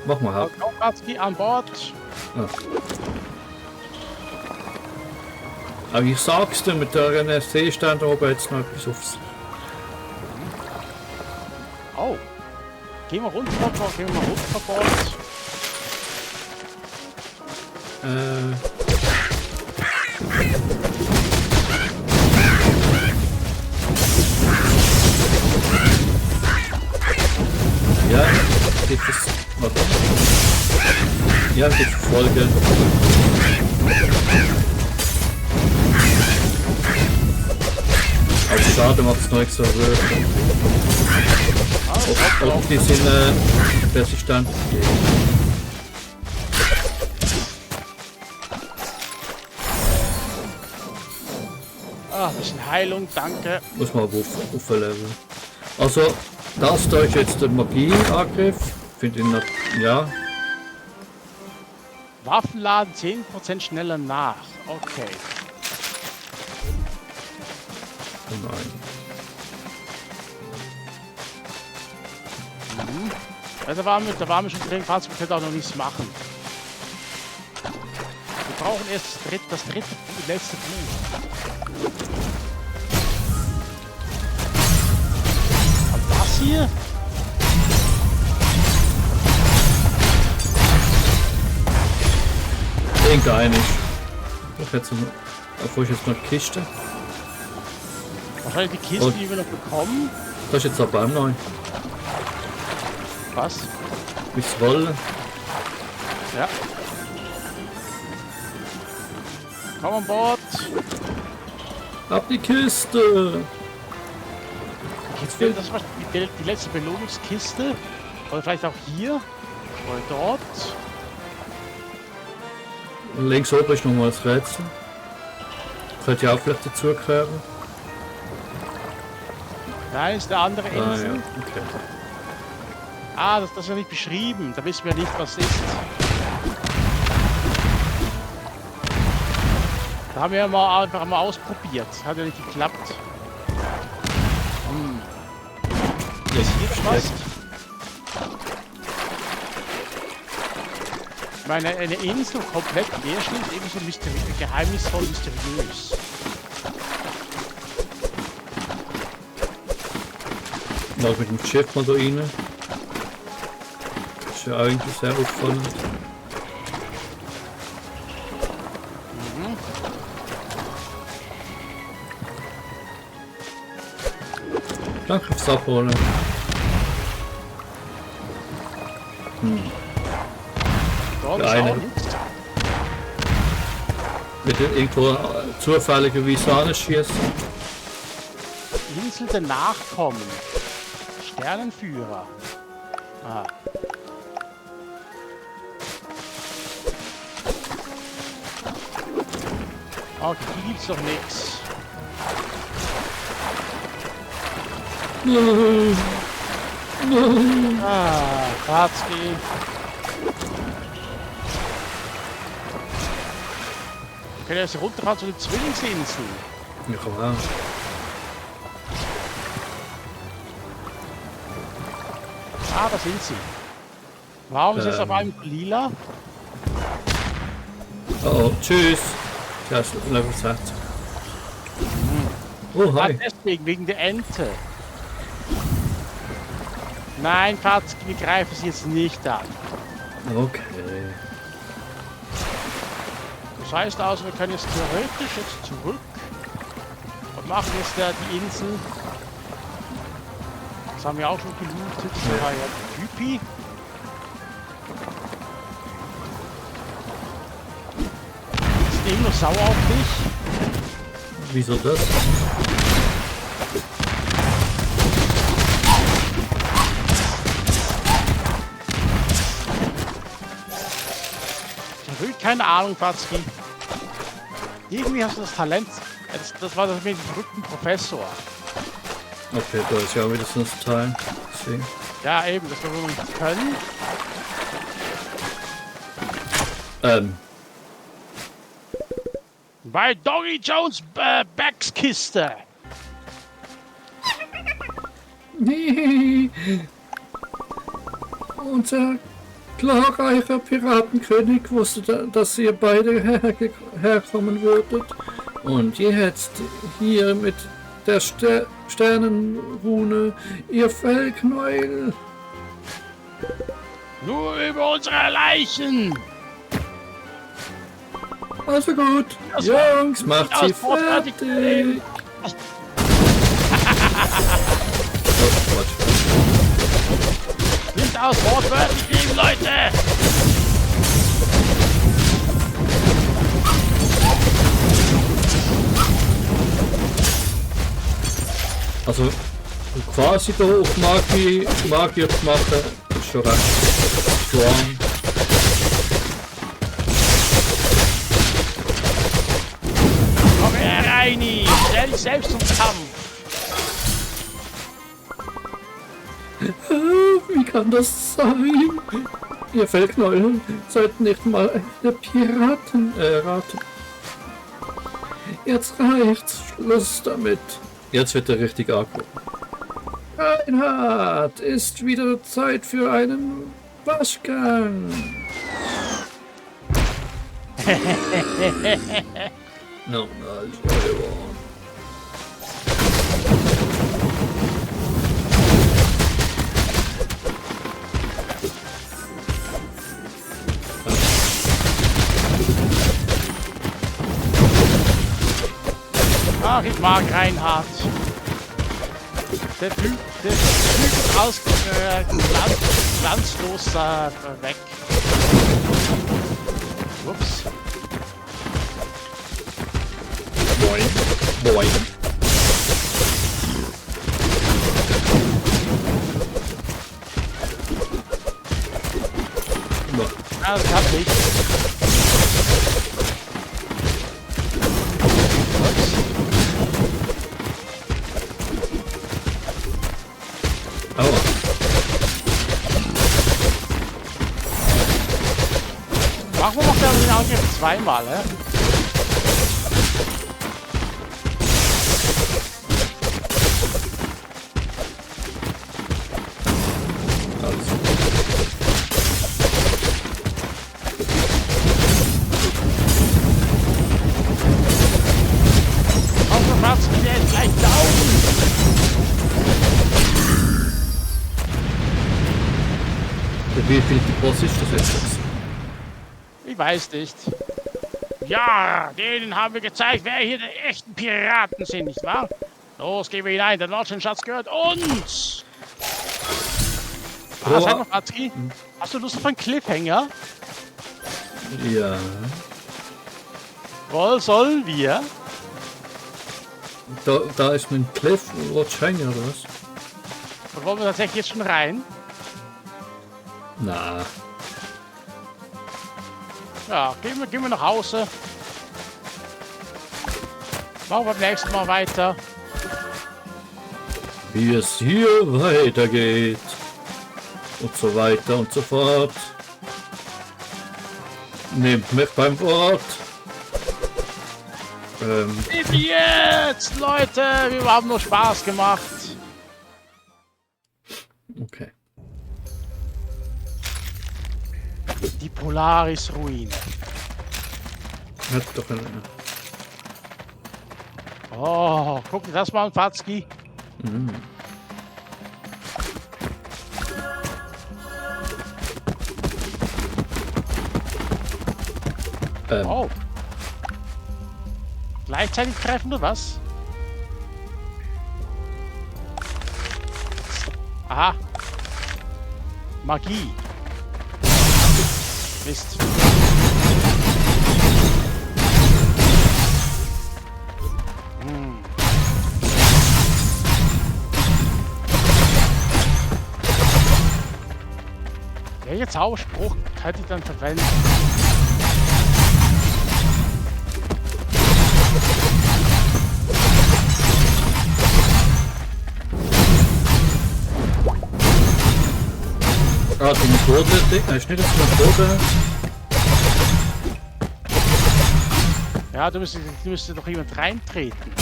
Mach mal halt. Watzki an Bord. Ja. Aber ich sag's dir, mit der NSC stand oben jetzt noch etwas aufs. Oh. Gehen wir runter von Bord. Ja, gibt es. Warte. Ja, gibt Folge. Aber schade, macht es noch extra Höhe. Ob die sind persistent. Ah, ein bisschen Heilung, danke. Muss man aber aufleveln. Also, das da ist jetzt der Magieangriff. Finde ich noch, ja. Waffenladen 10% schneller nach. Okay. Oh nein. Ja, da waren wir schon drin, wir können auch noch nichts machen. Wir brauchen erst das letzte Buch. Und das hier? Den gar nicht. Obwohl ich jetzt noch die Kiste. Wahrscheinlich die Kiste, die wir noch bekommen. Das ist jetzt aber auch neu. Was? Bis Wolle. Ja. Komm an Bord. Ab die Kiste! Das war die letzte Belohnungskiste. Oder vielleicht auch hier. Oder dort. Und links oben ist nochmal das Rätsel. Könnt ihr auch vielleicht dazu gehören? Nein, ist eine andere Insel. Ah, ja. Okay. Ah, das ist ja nicht beschrieben. Da wissen wir nicht, was es ist. Da haben wir mal einfach mal ausprobiert. Hat ja nicht geklappt. Ist hier was? Ich meine, eine Insel komplett leer steht, eben so geheimnisvoll mysteriös. Mal mit dem Schiff mal da rein. Das ist ja eigentlich sehr auffallend. Danke fürs Abholen. Dort Der ist eine. auch nichts. Mit irgendwo zufälligerweise anschießen. Insel der Nachkommen. Sternenführer. Ah. Okay, hier gibt's doch nichts. Ah, Watzki. Wir können jetzt runterfahren zu den Zwillingsinseln. Ja, komm her. Ah, da sind sie. Warum ist es auf einem lila? Oh, tschüss. Ja, ist Level 60. Oh, Ah, hi. deswegen, wegen der Ente. Nein, Watzki, wir greifen sie jetzt nicht an. Okay. Das heißt also, wir können jetzt theoretisch zurück und machen jetzt die Insel. Das haben wir auch schon gelootet. Das war ja Typi. Ist der immer sauer auf dich? Wieso das? Ich habe keine Ahnung, Watzki. Irgendwie hast du das Talent. Das war das mit dem verrückten Professor. Okay, da ist ja auch wieder so ein Teil. Deswegen. Ja, eben, das wir wohl nicht können. Bei Doggy Jones Backskiste. glorreicher Piratenkönig wusste, dass ihr beide herkommen würdet. Und jetzt hier mit der Sternenrune ihr Fellknäuel. Nur über unsere Leichen! Also gut, Jungs, macht sie fertig. Nicht aus wortwörtlich leben, Leute! Also quasi da auf Magier zu machen, ist schon recht strong. Komm her, Reini! Stell dich selbst zum Kampf! Wie kann das sein? Ihr Fellknäuel seid nicht mal echte Piraten. Raten. Jetzt reicht's. Schluss damit. Jetzt wird er richtig aggro. Reinhard, ist wieder Zeit für einen Waschgang. Nochmal, Ach, ich mag Reinhard. Der flügt aus glanzlos weg. Ups. Boy. Ja, das klappt nicht. Aua. Warum macht er den Angriff zweimal, hä? Wie viel Boss ist das jetzt? Ich weiß nicht. Ja, denen haben wir gezeigt, wer hier die echten Piraten sind, nicht wahr? Los, gehen wir hinein, der Nordschenschatz gehört uns! Ah, sag mal, Patri, hast du Lust auf einen Cliffhanger? Ja. Wo sollen wir? Da ist ein Cliff Watch Hanger, oder was? Und wollen wir tatsächlich jetzt schon rein? Na. Ja, gehen wir nach Hause. Machen wir beim nächsten Mal weiter. Wie es hier weitergeht. Und so weiter und so fort. Nehmt mich beim Wort. Jetzt, Leute! Wir haben nur Spaß gemacht. Okay. Die Polaris-Ruine. Hat doch eine. Oh, guck dir das mal an, Fatzki. Mhm. Oh. Gleichzeitig treffen oder was? Aha. Magie. Mist. Welcher Zauberspruch könnte ich dann verwenden? Ah, die Methode, ist nicht das Methode. Ja, du müsstest doch jemand reintreten.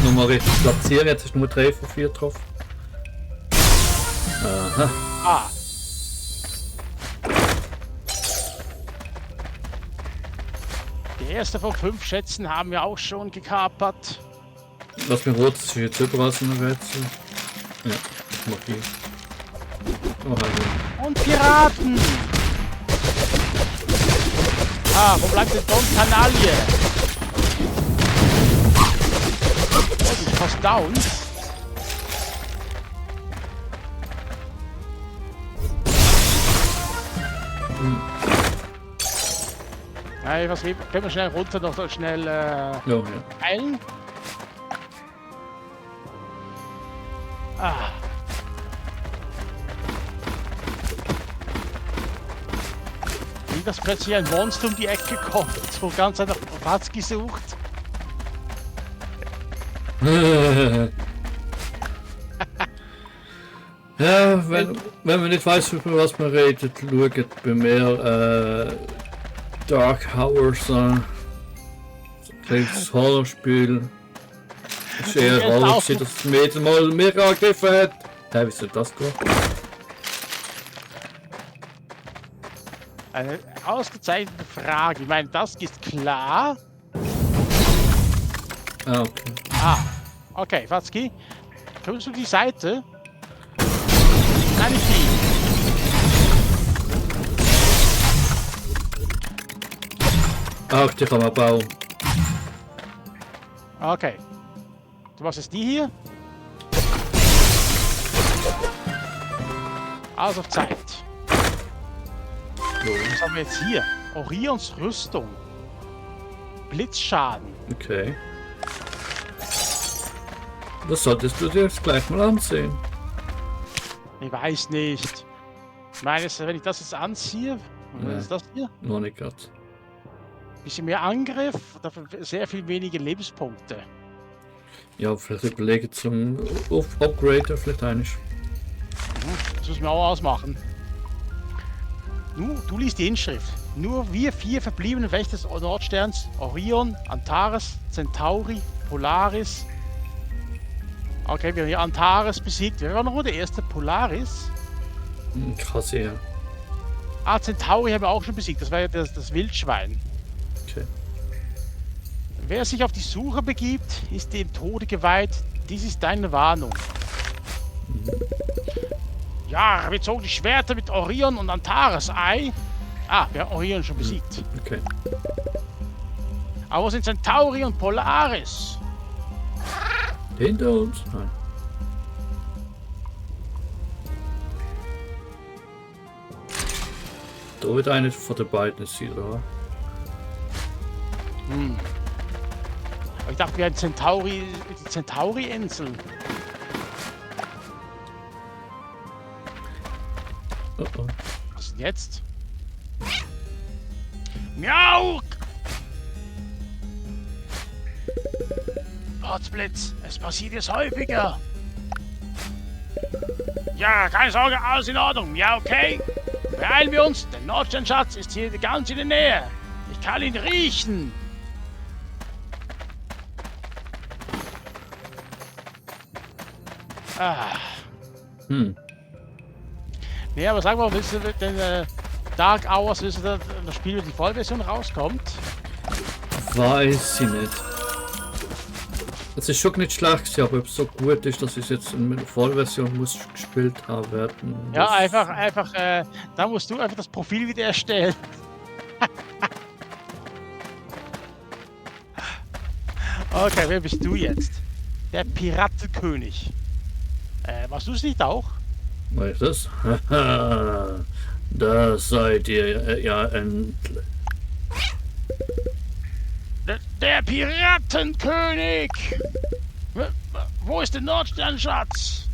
Nochmal richtig platzieren, jetzt ist nur 3 von 4 drauf. Aha. Ah. Die erste von 5 Schätzen haben wir auch schon gekapert. Was mir rot ist jetzt überall so ein Rätsel. Ja, ich mach die. Oh, hallo. Und Piraten! Ah, wo bleibt denn Don Canalie? Oh, die ist fast down. Ja, was können wir schnell runter, noch so schnell Ja. heilen? Ah. Wie das plötzlich ein Monster um die Ecke kommt, so ganz nach Watzki sucht. Ja, wenn man nicht weiß, über was man redet, schaut bei mir Dark Hours an. Das Horrorspiel. Es ist eher Rolle, dass das Mädel mal mehr angegriffen hat. Hä, wie soll das gehen? Eine ausgezeichnete Frage. Ich meine, das ist klar. Ah, okay. Ah, okay, Watzki. Kommst du die Seite? Nein, nicht die. Ach, die kann man bauen. Okay. Du machst jetzt die hier? Also auf Zeit. Was haben wir jetzt hier? Orions Rüstung. Blitzschaden. Okay. Das solltest du dir jetzt gleich mal ansehen. Ich weiß nicht. Ich meine, wenn ich das jetzt anziehe, was ist das hier? Noch nicht grad. Bisschen mehr Angriff, dafür sehr viel weniger Lebenspunkte. Ja, vielleicht überlegen zum Upgrader vielleicht eines. Das müssen wir auch ausmachen. Du liest die Inschrift. Nur wir 4 verbliebenen Wächter des Nordsterns, Orion, Antares, Centauri, Polaris. Okay, wir haben hier Antares besiegt. Wer war noch der erste? Polaris? Krass, ja. Ah, Centauri haben wir auch schon besiegt. Das war ja das Wildschwein. Okay. Wer sich auf die Suche begibt, ist dem Tode geweiht. Dies ist deine Warnung. Ja, wir zogen die Schwerter mit Orion und Antares ein. Ah, wir haben Orion schon besiegt. Okay. Aber wo sind Centauri und Polaris? Hinter uns? Nein. Da wird eine von den beiden sein, oder? Ich dachte, wir haben Centauri, die Centauri-Insel. Oh oh. Was ist denn jetzt? Miau! Potzblitz, es passiert jetzt häufiger. Ja, keine Sorge, alles in Ordnung. Ja, okay. Beeilen wir uns, der Nordsternschatz ist hier ganz in der Nähe. Ich kann ihn riechen. Ah. Nee, aber sag mal, willst du denn Dark Hours, willst du das Spiel mit die Vollversion rauskommt? Weiß ich nicht. Es ist schon nicht schlecht, aber ob es so gut ist, dass ich es jetzt in der Vollversion muss gespielt haben werden. Ja, einfach, da musst du einfach das Profil wieder erstellen. Okay, wer bist du jetzt? Der Piratenkönig. Machst du es nicht auch? Was ist das? Haha, da seid ihr ja endlich. Der Piratenkönig! Wo ist der Nordsternschatz?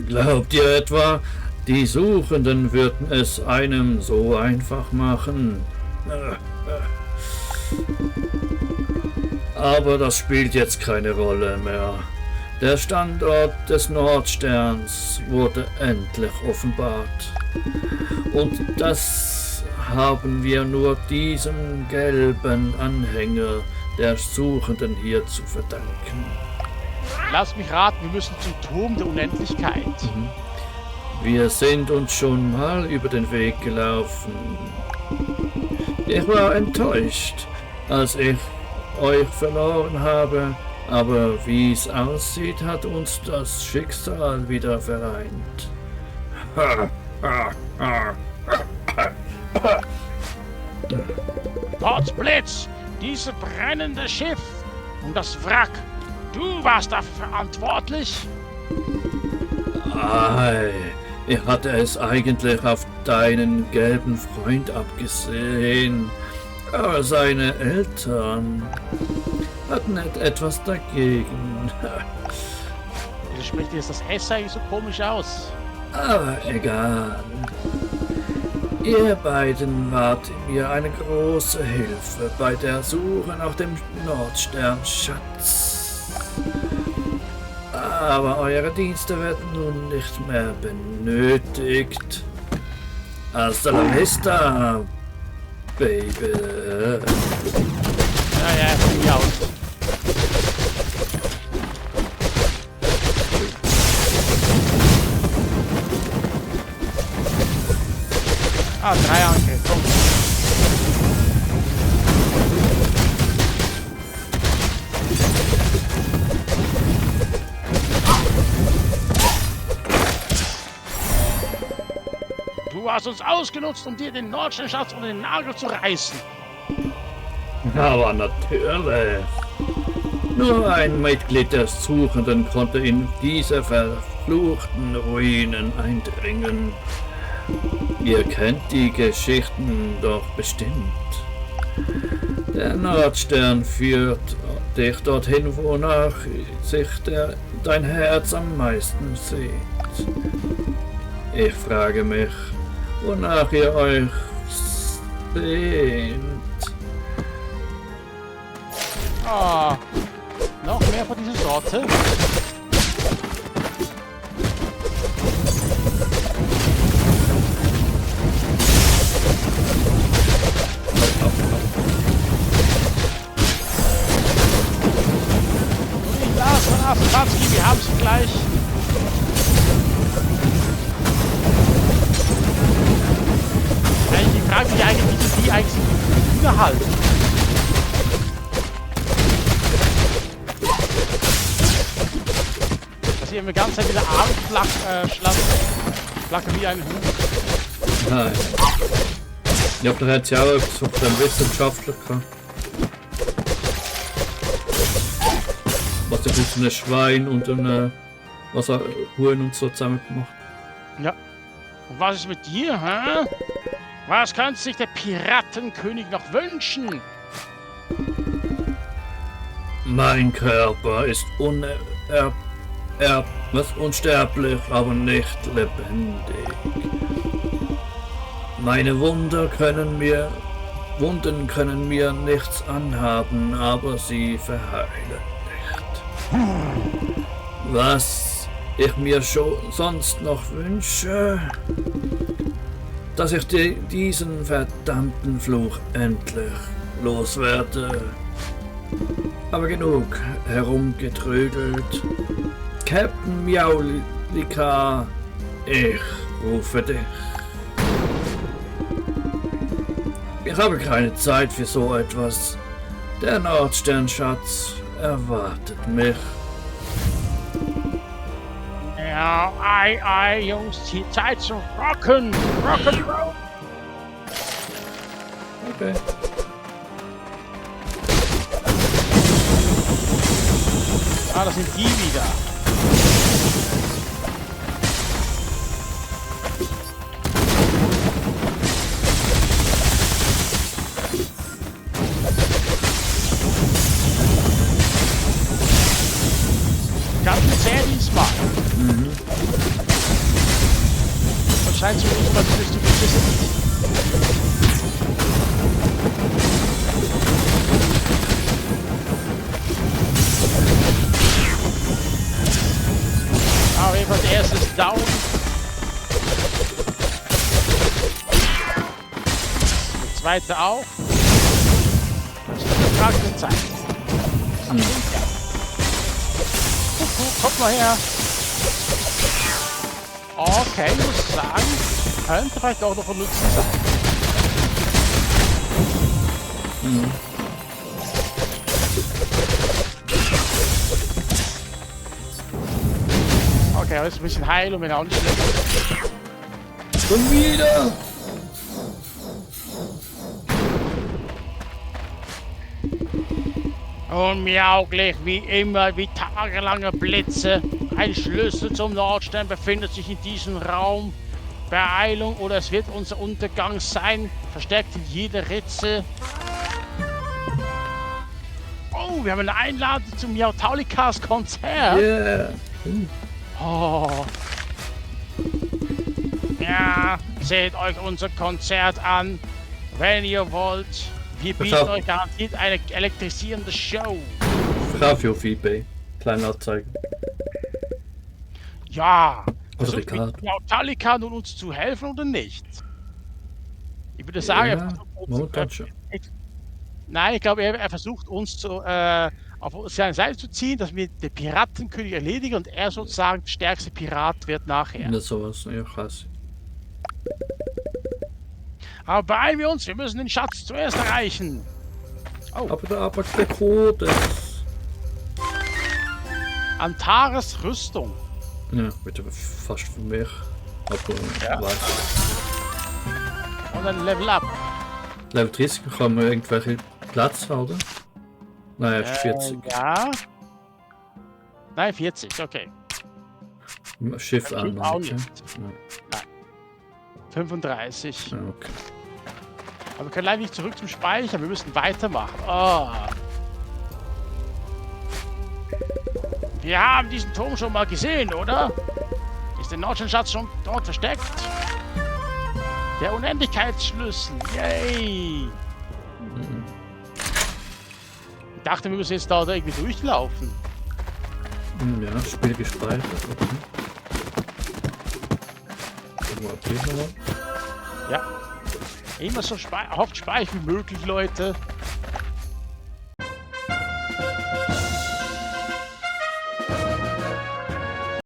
Glaubt ihr etwa, die Suchenden würden es einem so einfach machen? Aber das spielt jetzt keine Rolle mehr. Der Standort des Nordsterns wurde endlich offenbart. Und das haben wir nur diesem gelben Anhänger der Suchenden hier zu verdanken. Lass mich raten, wir müssen zum Turm der Unendlichkeit. Wir sind uns schon mal über den Weg gelaufen. Ich war enttäuscht, als ich euch verloren habe, aber wie es aussieht, hat uns das Schicksal wieder vereint. Potzblitz, dieses brennende Schiff und das Wrack. Du warst dafür verantwortlich? Ei, ich hatte es eigentlich auf deinen gelben Freund abgesehen, aber seine Eltern hatten etwas dagegen. Wieso spricht jetzt das S eigentlich so komisch aus? Aber egal. Ihr beiden wart mir eine große Hilfe bei der Suche nach dem Nordsternschatz. Aber eure Dienste werden nun nicht mehr benötigt. Hasta la vista, Baby. Ja, von mir aus. Ah, 3 Angriffe. Komm. Du hast uns ausgenutzt, um dir den Nordsternschatz unter den Nagel zu reißen. Aber natürlich. Nur ein Mitglied der Suchenden konnte in diese verfluchten Ruinen eindringen. Ihr kennt die Geschichten doch bestimmt. Der Nordstern führt dich dorthin, wonach sich dein Herz am meisten sehnt. Ich frage mich, wonach ihr euch sehnt. Ah, noch mehr von dieser Sorte. Platzi, wir haben sie gleich. Die Frage, die eigentlich, wie die eigentlich überhalten. Dass sie immer die ganze Zeit wieder Arm flacken wie ein Hund. Nein. Ich glaube, da hat sie auch etwas auf dem Wissenschaftler gehabt. Was der mit einem Schwein und einem Huhn und so zusammen gemacht. Ja. Und was ist mit dir, hä? Was könnte sich der Piratenkönig noch wünschen? Mein Körper ist unsterblich, aber nicht lebendig. Meine Wunden können mir nichts anhaben, aber sie verheilen nicht. Was ich mir sonst noch wünsche, dass ich diesen verdammten Fluch endlich loswerde. Aber genug herumgetrödelt. Captain Miaulika, ich rufe dich. Ich habe keine Zeit für so etwas. Der Nordsternschatz erwartet mich. Ja, ei, Jungs, die Zeit zu rocken. Rock'n'roll. Okay. Ah, das sind die wieder. Ganz zäh diesmal. Das scheint so nicht, was du bist. Auf jeden Fall, der erste ist down. Der zweite auch. Das ist eine Frage der Zeit. Kommt mal her. Okay, ich muss sagen, könnte vielleicht auch noch von Nutzen sein. Okay, jetzt ein bisschen Heilung, wenn er auch nicht schlecht ist. Schon wieder! Unmiauglich wie immer, wie tagelange Blitze. Ein Schlüssel zum Nordstern befindet sich in diesem Raum. Beeilung oder es wird unser Untergang sein. Verstärkt in jeder Ritze. Oh, wir haben eine Einladung zum Miautaulikas Konzert. Yeah! Oh. Ja, seht euch unser Konzert an, wenn ihr wollt. Wir bieten auf. euch garantiert eine elektrisierende Show. Verkauf je auf eBay. Kleinanzeigen. Ja, Oder versucht Ricardo. Miautaulica nun uns zu helfen oder nicht? Ich würde sagen, er Ja, versucht uns, momentan schon. nein, ich glaube, er versucht uns auf seine Seite zu ziehen, dass wir den Piratenkönig erledigen und er sozusagen der stärkste Pirat wird nachher. Nicht sowas, ja krass. Aber beeilen wir uns, wir müssen den Schatz zuerst erreichen. Oh, Aber der Code. Antares Rüstung. Ja, wird aber fast für mich. Aber Ja. weiß. Und ein Level Up. Level 30 kann man irgendwelche Platz halten. Nein, erst 40. Ja. Nein, 40, okay. Schiff Schiff an. auch Okay. nicht. 35. Ja, okay. Aber wir können leider nicht zurück zum Speicher, wir müssen weitermachen. Oh. Wir haben diesen Turm schon mal gesehen, oder? Ist der Nordsternschatz schon dort versteckt? Der Unendlichkeitsschlüssel, yay! Ich dachte, wir müssen jetzt da irgendwie durchlaufen. Ja, Spiel gespeichert. Okay. Gucken wir, ob die noch. Ja. Immer so oft speichern wie möglich, Leute.